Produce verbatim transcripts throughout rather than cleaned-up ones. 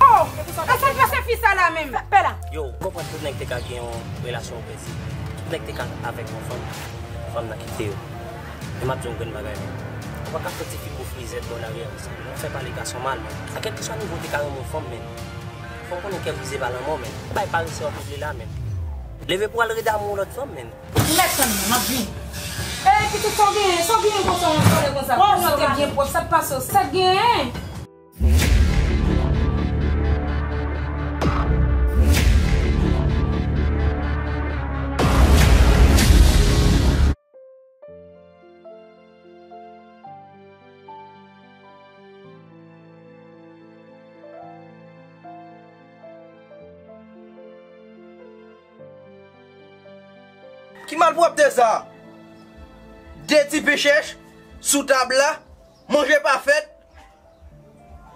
Oh! Sa k pase fi sa la menm? Pè la. Yo, ou konprann tout nèg te ka gen yon relasyon ou pèdi. Tout nèg te ka avèk yon fanm, fanm nan kite yo. Men m ap di yon grenn bagay, men. Ou pa ka fè ti fi kou frizèt bò lari a konsa. Ou fè pale gason mal, men. A kèlkeswa nivo ou te ka renmen yon fanm, men. Fò w konnen kè brize pa lanmò, men. Bay parese w ap regle la, men. Leve pou w al rede amou yon lòt fanm, men. Ou mèt tann mwen, m ap vini. Ey, pitit, sa w genyen? Sa w genyen konsa, w ap pale konsa? Kòman w te byen pwòp, sa k pase w? Sa k genyen? Ki malpwòpte sa? De ti pen chèch sou tab la, manje pa fèt.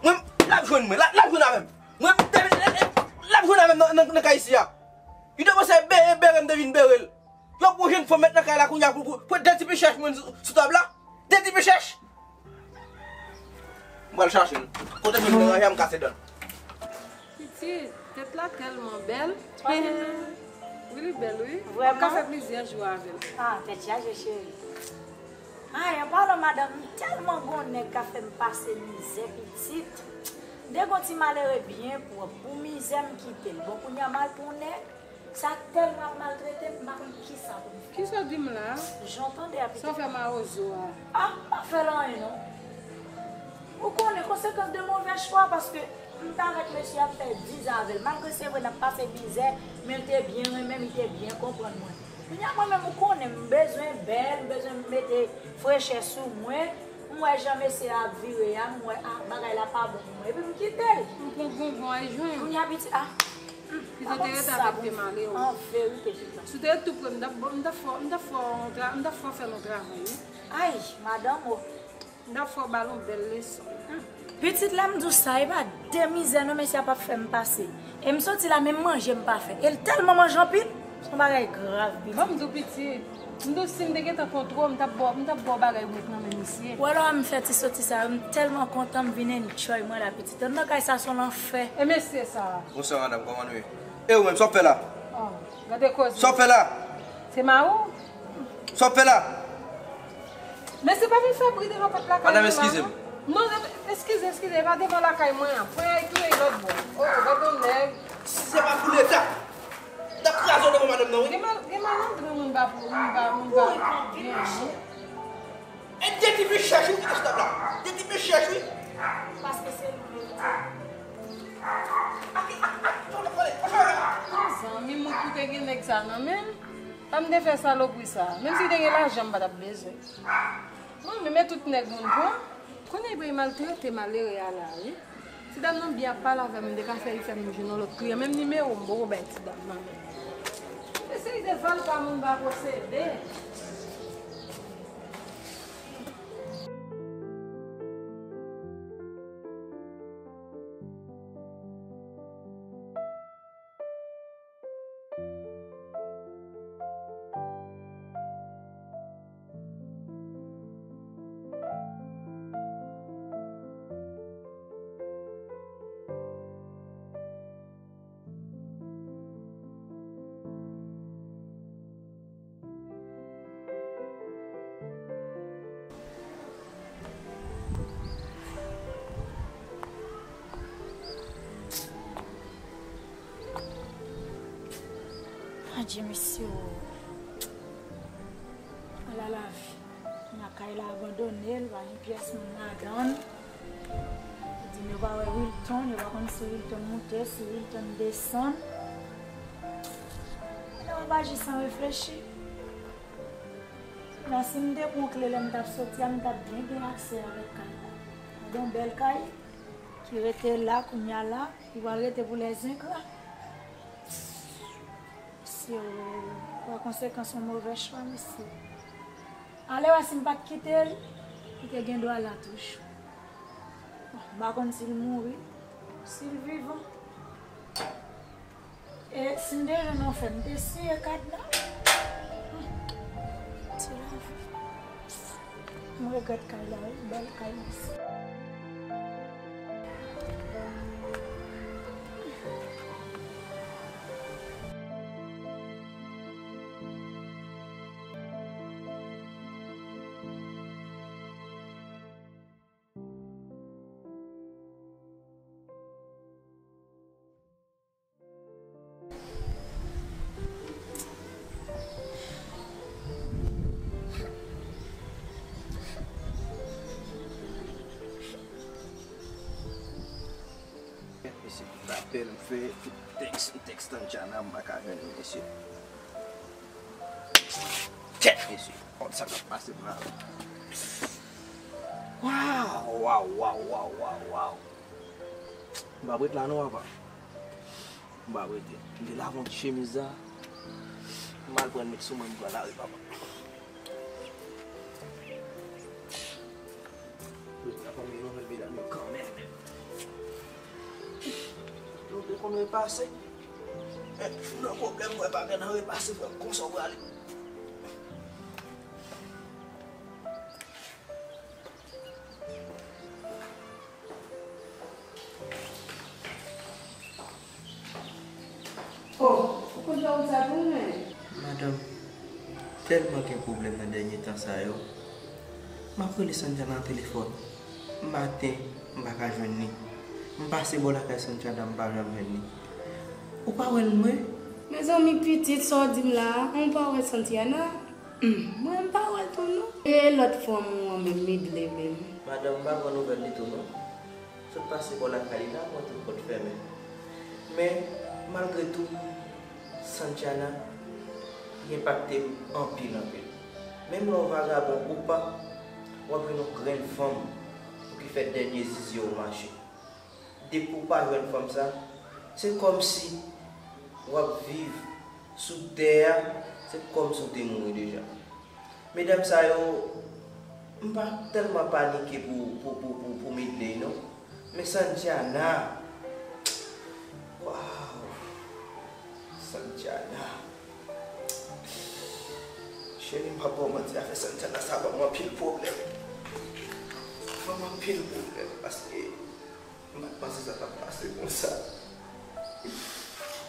Mwen, l ap jwenn mwen, l ap, l ap jwenn avè m. Mwen, l ap jwenn avè m nan, nan, nan kay isi a. Li te panse bere, bere m te vin bere l. Yon gwo jèn fanm mèt nan kay la kounye a pou, pou, pou de ti pen chèch mwen sou, sou tab la. De ti pen chèch. M pral chache l. Kote m ranje a m kase dan l. Pitit, tèt la tèlman bèl. Wi, li bèl, wi. Vrèman? M ka fè plizyè jou avè l. Ah, tèt chaje, cheri. Ay, an palan madanm, m tèlman gon nèg k ap fè m pase mizè, pitit. De gon ti malere byen pwòp. Pou mizè, m kite l. Bon, kounye a m al pou nèg. Sa tèlman ap maltrete m, m pa konn kisa pou m fè. Kisa w di m la? Jan w tande a, pitit. Sa w fè mawozo a? Ah, m pa fè l anyen, non. Ou konnen konsekans de movè chwa, paske m t avèk mesye a, m fè diz an avè l. Malgre se vre, n ap pase mizè, men l te byen renmen m, li te byen konprann mwen. Kounye a, mwen menm, ou konnen, m bezwen bèl, m bezwen mete frechè sou mwen. M wè jan mesye a ap vire a, m wè, ah, bagay la pa bon pou mwen. Epi m kite l. Ou pran gongon al jwenn. Kounye a, pitit, ah, hmm, m pa konn sa pou m fè. An verite, pitit. Si w te ret tou pre m, m t ap, m t ap fè, m t ap fè yon tra-, m t ap fè w fè yon travay, wi. Ay, madanm, o. M t ap fè w ba l yon bèl leson. Hmm. Pitit, lè m di w sa, e pa de mizè non, mesye a p ap fè m pase. E m soti la, menm manje m pa fè. E l tèlman manje anpil, se yon bagay grav, pitit. Ban m di w, pitit, m di w si m te gentan kontwòl, m t ap ba w, m t ap ba w bagay ou met nan men misye. Ou wè lè w wè m fè ti soti sa yo, m tèlman kontan, m vin enjoy mwen la, pitit. Anndan kay sa se yon lanfè. E mesye sa? Bonswa, madanm, kòman nou ye? E ou menm, sa w ap fè la? Oh, gade koze. Sa w ap fè la? Se mari w? Sa w ap fè la? Mesye, pa vin fè bri devan pòt lakay mwen la, non. Madanm, eskize m. Non, eskize, eskize, e pa devan lakay mwen an. Pran y al touye lòt bò. Oh, oh, gade yon nèg. Si se pa pou Leta, n ap kraze w devan madanm nan, wi. Gen mal, gen mal antre moun pa pou, moun pa, moun pa. Wi, gen, wi. E de ti pen chèch, wi, ki te sou tab la. De ti pen chèch, wi. Paske se li m merite. Mezanmi, mwen pou te gen nèg sa nan men m. Pa m te fè salopri sa. Menm si te gen lajan, m pa t ap bezwen. Mwen menm, e tout nèg moun pran. Kounye a, li maltrete malere a la, wi. Ti dam nan byen ap pale avè m, m te ka fè li fè m jwenn yon lòt kliyan. Menm nimewo m poko bay ti dam nan menm. Mesye, li te vòlè pa moun pa posede. Adje mesye o. Ala lavi. Lakay la abandone, l pa gen pyès moun ladan l. Yo di m yo pa wè Wilton, yo pa konn si Wilton moute, si Wilton desann. Lè w ap aji san reflechi. La, si m te pran kle lè m t ap soti a, m t ap byen gen aksè avèk kay la. Gade yon bèl kay ki rete la kounye a la, ki pral rete pou lèzengra. Mesye o, pa konsekans yon movè chwa, mesye. Ale wè si m pa t kite l, li te gen dwa la toujou. Bon, m pa konn si l mouri, si l vivan. E si m te jwenn yon fè, m te siye kad la. Ti lavi. M regrèt kay la, wi, bèl kay, mèsi. Mesye, m rapèl, m fè tout tèks, m tèks Santiana, m pa ka jwenn li, mesye. Kèt, mesye. Kont sa k ap pase m la. Waw, waw, waw, waw, waw, waw. M p ap ret la non, papa. M p ap rete. M te lave yon ti chemiz la. M al pran l met sou mwen, m pran lari, papa. Jodi a, fò m gen nouvèl medam yo kanmenm. Nou te konn repase. Men, nan pwoblèm, mwen pa gen nan repase, frè m, konsa w prale. Oh, ou konn fè wout sa tou, men? Madanm, tèlman gen pwoblèm nan dènye tan sa yo. M ap rele Santiana nan telefòn. Maten, m pa ka jwenn li. M pase bò lakay Santiana, m pa janm jwenn li. Ou pa wè l, mwen? Mezanmi, pitit, sa w di m la a, ou pa wè Santiana? Hmm, mwen, m pa wè l tou, non. E lòt fanm ou an menm, Midley menm? Madanm, m pa pran nouvèl li tou, non. Sot pase bò lakay li la, mwen tout pòt fèmen. Men, malgre tou, Santiana, li enpakte m anpil, anpil. Menm lè w vagabon ou pa, w ap jwenn yon grenn fanm pou ki fè dènye zizye w mache. Depi w pa jwenn fanm sa, se kòmsi w ap viv sou tè a, se kòmsi w te mouri deja. Medam sa yo, m pa tèlman panike pou, pou, pou, pou, pou Midley, non. Men Santiana, waw, Santiana. Cheri, m p ap ba w manti, afè Santiana sa ban m anpil pwoblèm. Ban m anpil pwoblèm, paske m pa t panse sa t ap pase konsa.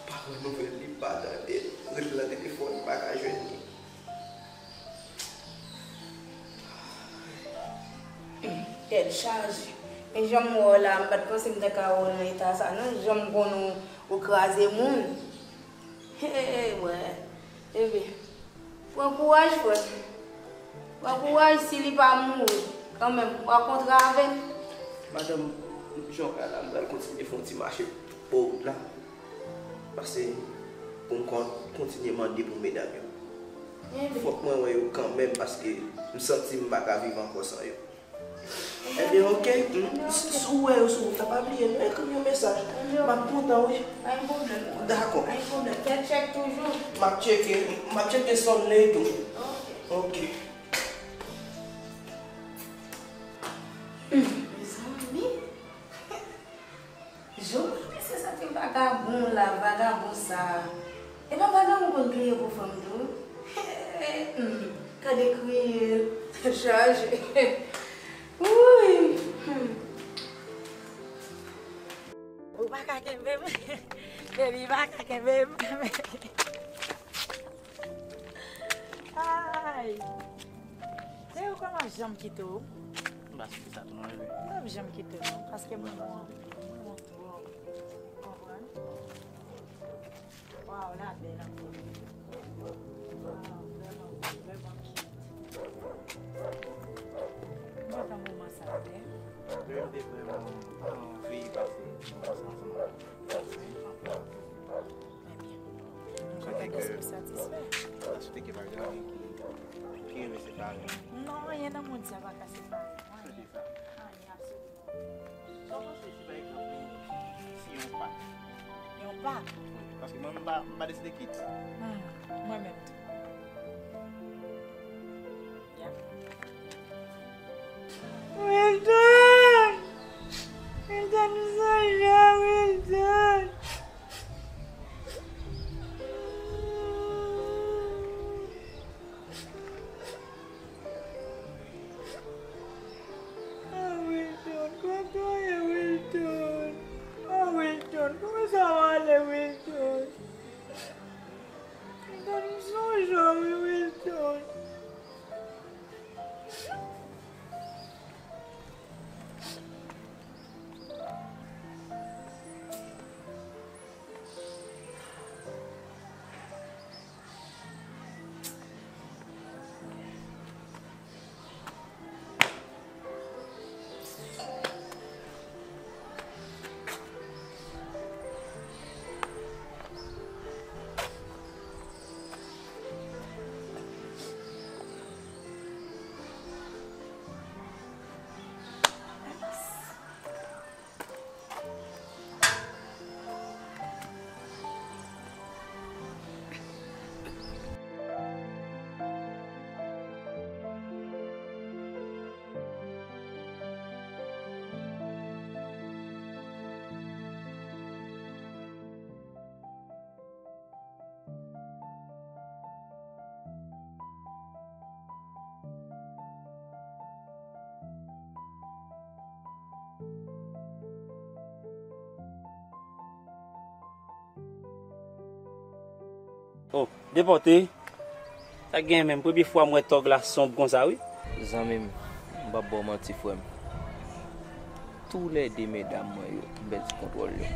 Pa wè nouvèl li, pa tande l. Rele nan telefòn, pa ka jwenn li. Tèt chaje. Men jan m wè w la, m pa t panse m ta ka wè w nan eta sa, non. Jan m konn ou, ou kraze moun. Hey, mwen. Ebyen, pran kouraj, frè m. Pran kouraj, si li pa mouri, kanmenm, w a kontre avè l. Madanm, jan w ka la, m pral kontinye fè yon ti mache bò wout la. Pase pou m kon-, kontinye mande pou medam yo. Ebyen. Fòk mwen wè yo kanmenm, paske m santi m pa ka viv ankò san yo. Ebyen, oke. Si w wè yo sou wout la, pa bliye non, ekri m yon mesaj. M ap kontan, wi. Pa gen pwoblèm. Dakò. Pa gen pwoblèm. Fè tchèk toujou. M ap tcheke, m ap tcheke sòm nan tou. Oke. Oke. Mezanmi. Jodi, se sa ki vagabon la, vagabon sa. E pa vagabon konn kriye pou fanm tou? Hmm, gade kriye l chaje. Wouy! Hmm. Ou pa ka kenbe m. Baby, pa ka kenbe m. Ay! Se ou kòman janm kite w? M pa sou sa tou non, bebe. M p ap janm kite w non, paske mwen, mwen, mwen, mwen twòp. Konprann? Waw, la bèl anpil. Waw, vrèman, vrèman cute. Mwen kontan moman sa, wi. Mwen te vrèman anvi pase moman sa ansanm avè w. Ebyen, m kontan dèske w satisfè. Sa se te ke pa gen anyen ki, ki rive separe nou. Non, anyen nan mond sa pa ka separe nou. Anyen, anyen, absoliman. Sa w panse si, pa egzanp, nou siyen yon pak? Yon pak? Wi, paske mwen, m pa, m pa deside kit. Hmm, mwen menm tou. Ya. Wilton! Wilton, m sonje w, Wilton! Oh, depòte. Sa k genyen menm? Premye fwa m wè tòg la sonb konsa, wi. Zanmi m, m p ap ba w manti, frè m. Toulède medam mwen yo, m pèdi kontwòl yo.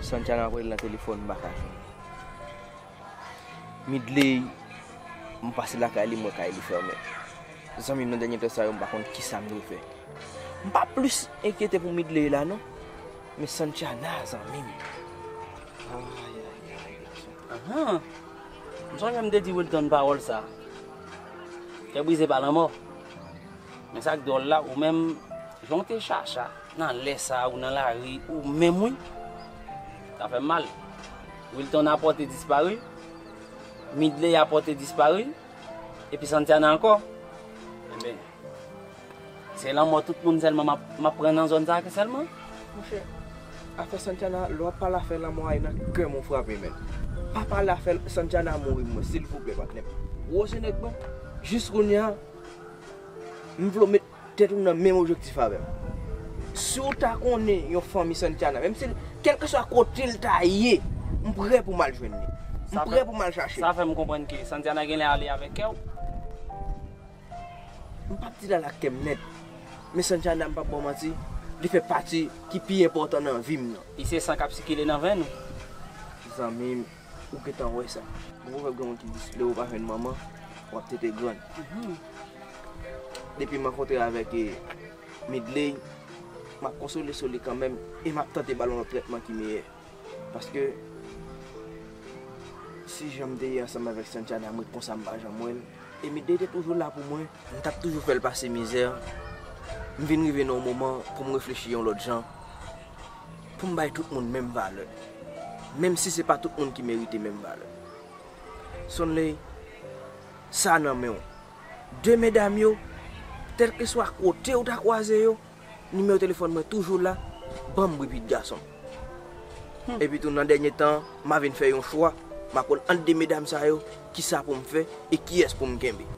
Santiana ap rele nan telefòn, m pa ka jwenn. Midley, m pase lakay li, m wè kay li fèmen. Zanmi m, nan dènye tan sa yo, m pa konn kisa m dwe fè. M pa plis enkyete pou Midley la, non. Men Santiana, zanmi m. Ay, ay, ay, gason. Ahan. M sonje m te di Wilton pawòl sa. Kè brize pa lanmò. Men sa k dwòl la, ou menm, jan w te chacha nan lè sa a, ou nan lari, ou menm wi. Sa fè m mal. Wilton a pòte disparu, Midley a pòte disparu, epi Santiana ankò. Enben, se lanmò tout moun sèlman m ap, m ap pran nan zòn sa a sèlman? Monchè, afè Santiana, lè w ap pale afè lanmò a, e nan kè m ou frape, men. Pa pale afè Santiana mouri pou mwen, silvouplè, patnè m. Ou se nèg mwen, jis kounye a, m vle w met tèt ou nan menm objektif avè m. Si w ta konnen yon fanmi Santiana, menm si l, kèlkeswa kote l ta ye, m prè pou m al jwenn li. M prè pou m al chache l. Sa fè m konprann ke Santiana genlè ale avèk kè w. M p ap di l al ak kè m nèt. Men Santiana, m p ap ba w manti, li fè pati ki pi enpòtan nan vi m nan. Li se san k ap sikile nan venn ou. Zanmi m, ou gentan wè sa. Bon, ou wè gen moun ki di, lè ou pa jwenn manman, w ap tete grann. Mhm. Depi m rankontre avèk, eh, Midley, m ap konsole sou li kanmenm e m ap tante ba l yon lòt trètman ki meyè. Paske, si jan m te ye ansanm avèk Santiana, m ret konsa, m pa janm wè l. E Midley te toujou la pou mwen. M t ap toujou fè l pase mizè. M vin rive nan yon moman pou m reflechi yon lòt jan. Pou m bay tout moun menm valè. Menm si se pa tout moun ki merite menm valè. Sonley, sa nan men w. De medam yo, kèlkeswa kote w ta kwaze yo, nimewo telefòn mwen toujou la, ban m bri pit gason. Hmm. Epi tou nan dènye tan, m a vin fè yon chwa, m ap konn ant de medam sa yo, kisa pou m fè e kiyès pou m kenbe.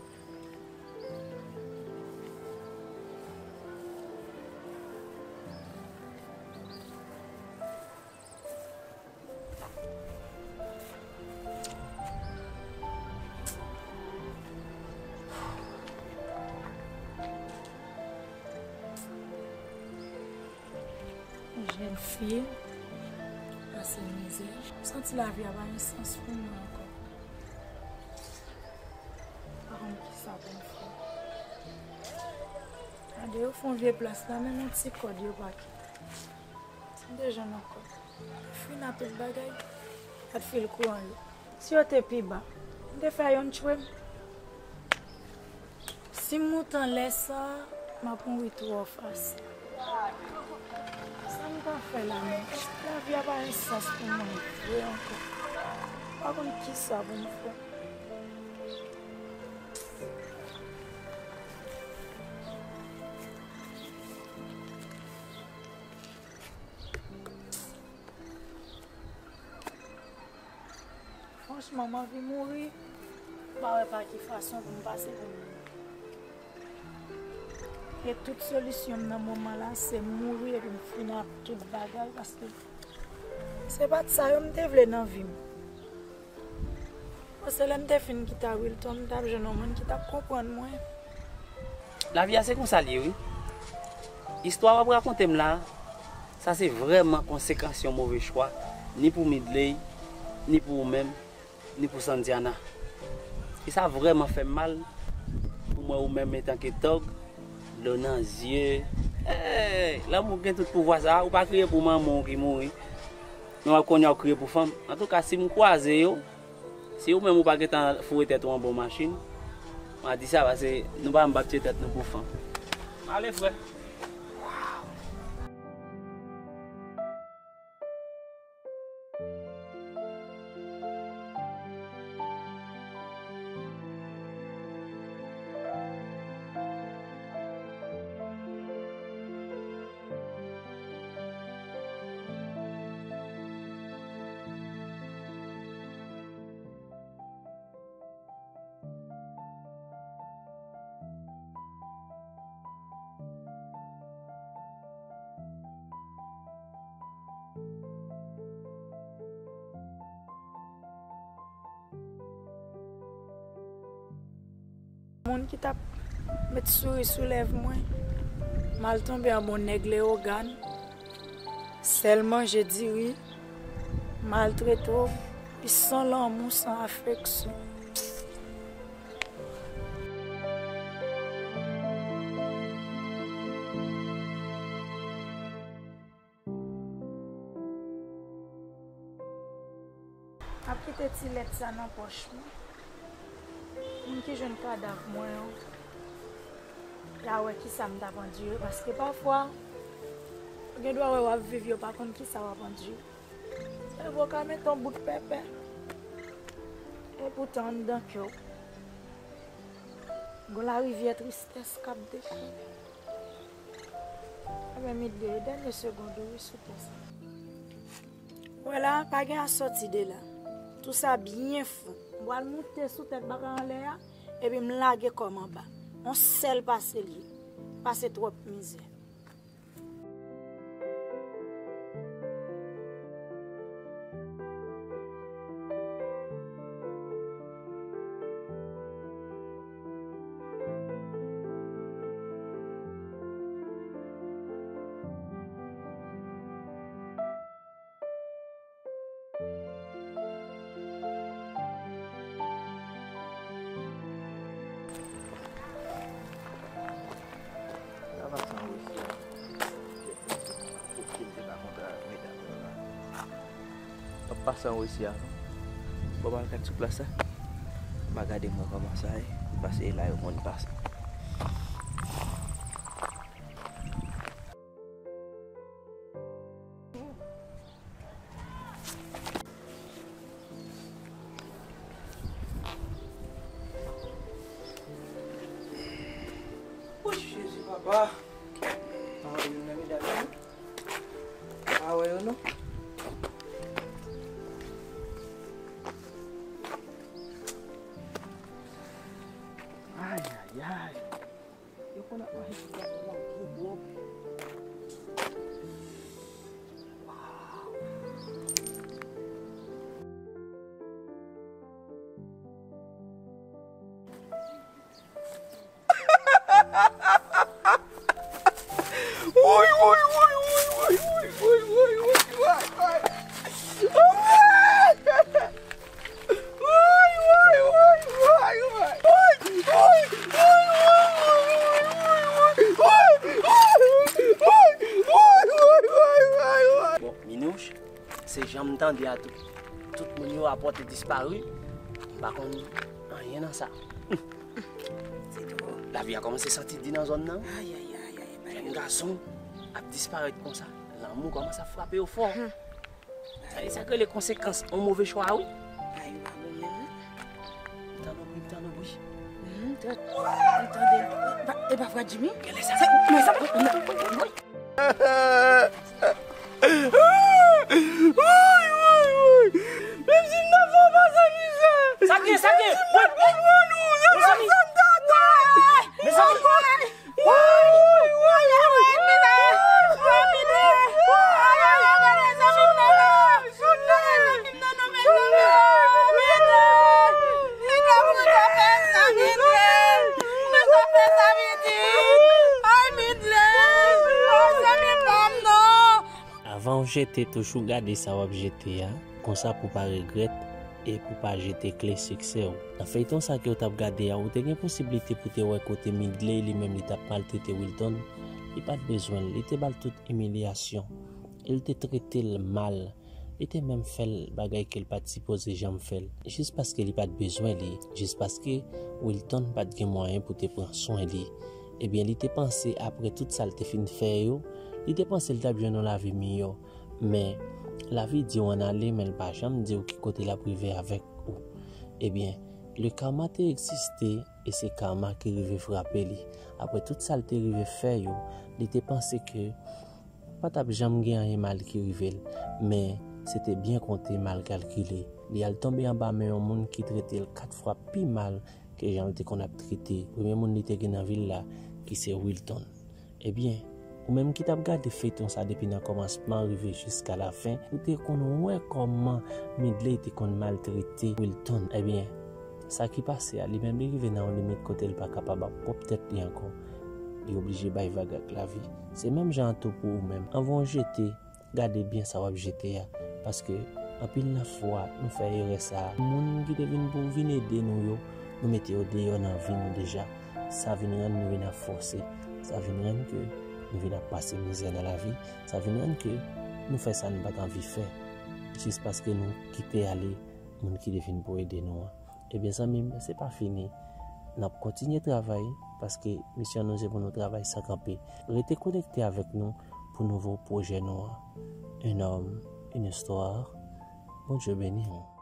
Jèn fi, pase mizè. M santi lavi a pa gen sans pou mwen ankò. Pa konn kisa pou m fè. Gade, yo fè yon vye plas la, menm yon ti kòd yo pa kite. M te jwenn yon kòd. Fina tout bagay. Gad fil kouran yo. Si yo te pi ba, m te fè youn tchwe m. Si m moute anlè sa, m ap mouri twò fasil. Sa m ka fè la menm? Lavi a pa gen sans pou mwen vre ankò. M pa konn kisa pou m fè. Franchman, m anvi mouri. M pa wè pa ki fason pou m pase pou m mouri. E tout solisyon m nan moman la, se mouri epi m fini ak tout bagay, paske se pa t sa yo m te vle nan vi m. Paske lè m te fin kite a Wilton, m t ap jwenn yon moun ki t ap konprann mwen. Lavi a se konsa l ye, wi. Istwa w ap rakonte m la, sa se vrèman konsekans yon move chwa, ni pou Midley, ni pou ou menm, ni pou Santiana. E sa vrèman fè m mal pou m wè ou menm antanke tòg, dlo nan zye. Hey, lanmou gen tout pouvwa sa, ou pa kriye pou manman w ki mouri. Men w ap konnen w ap kriye pou fanm. Antouka, si m kwaze yo, si ou menm ou pa gentan foure tèt ou anba yon machin, m a di sa paske nou pa menm p ap tiye tèt nou pou fanm. Ale, frè. Moun ki t ap met souri sou lèv mwen, m al tonbe anba yon nèg Leyogàn. Sèl manje diri, maltrete w, li san lanmou, san afeksyon. M ap kite ti lèt sa nan pòch mwen. Moun ki jwenn kadav mwen an, y a wè kisa m t ap andire, paske pafwa, ou gen dwa wè w ap viv, yo pa konn kisa w ap andire. Epi w ka mete yon bout pèpè, epoutan anndan kè w, gon larivyè tristès k ap desann. Ebyen, Midley, dènye segond ou wi sou tè sa. Wè la, pa gen asòti de la. Tou sa byen fou. M pral moute sou tèt bagay anlè a, epi m lage kò m anba. Yon sèl pase l ye. Pase twòp mizè. Sa pa san resi a. Oke, m te pa kontan ak medam yo la. Sa pa san resi a, non. Bon, m al kat sou plas la. M a gade mwen kòman sa ye. Paske e la yo konn pase. Wouch, Jezi, papa. Pa wè youn nan medam yo, non. Pa wè yo, non. Ay, ay, ay. Yo konn ap manje tout la nan gwo bwòb. Woy, woy, woy. Woy, woy, woy, woy, woy. Woy, woy, woy, woy, woy, woy. Bon, Minouche, se jan m tande a tou. Tout moun yo rapòte dispari. M pa konn anyen nan sa. Se twò. Lavi a kòmanse santi di nan zòn nan. Ay, ay, ay, ay, ay. Jèn gason ap disparèt konsa. Lanmou kòmanse ap frape yo fò. Sa e sa k rele konsekans yon move chwa, wi. Ay, ou pa bon menm, non. M tande yon bri, m tande yon bri. M tande, m tande. E pa, e pa frè Jimmy? Kèlè sa? Se, men sa, men, men, men. Woy, woy, woy. Menm si m ta fè w pase mizè. Sa gen, sa gen. Menm si m ta konprann ou, se pa sa m t ap tann. Mezanmi. Avan w jete, toujou gade sa w ap jete a, konsa pou w pa regrèt e pou w pa jete kle siksè w. Nan feyton sa ke w t ap gade a, ou te gen posiblite pou te wè kote Midley li menm li t ap maltrete Wilton, li pa t bezwen l, li te ba l tout imilyasyon, e l te trete l mal, li te menm fè l bagay ke l pa t sipoze janm fè l, jis paske li pa t bezwen li, jis paske Wilton pa t gen mwayen pou te pran swen li. Ebyen, li te panse apre tout sa l te fin fè yo, li te panse l t ap jwenn yon lavi miyò. Men, lavi di w ann ale, men l pa janm di w ki kote l ap rive avèk ou. Ebyen, le karma te egziste, e se karma ki rive frape li. Apre tout sa l te rive fè yo, li te panse ke pa t ap janm gen anyen mal ki rive l. Men, se te byen konte, mal kalkile. Li al tonbe anba men yon moun ki trete l kat fwa pi mal ke jan l te konn ap trete premye moun li te gen nan vil la, ki se Wilton. Ebyen, ou menm ki t ap gade feyton sa depi nan kòmansman rive jiska lafen, ou te konn wè kòman Midley te konn maltrete Wilton. Ebyen, Sa ki pase a, li menm li rive nan yon limit kote l pa kapab ap pwòp tèt li ankò. Li oblije bay vag ak lavi. Se menm jan an tou pou ou menm. Anvan w jete, gade byen sa w ap jete a. Paske anpil nan fwa, nou fè erè sa a. Moun ki te vin pou vin ede nou yo, nou mete yo deyò nan vi nou deja. Sa vin rann nou vin ap fòse. Sa vin rann ke nou vin ap pase mizè nan lavi. Sa vin rann ke nou fè sa nou pa t anvi fè. Jis paske nou kite ale moun ki te vin pou ede nou an. Ebyen, zanmi m, se pa fini. N ap kontinye travay, paske misyon nou se pou nou travay san kanpe. Rete konekte avèk nou pou nouvo pwojè nou an. Un homme, une histoire. Bondye beni w.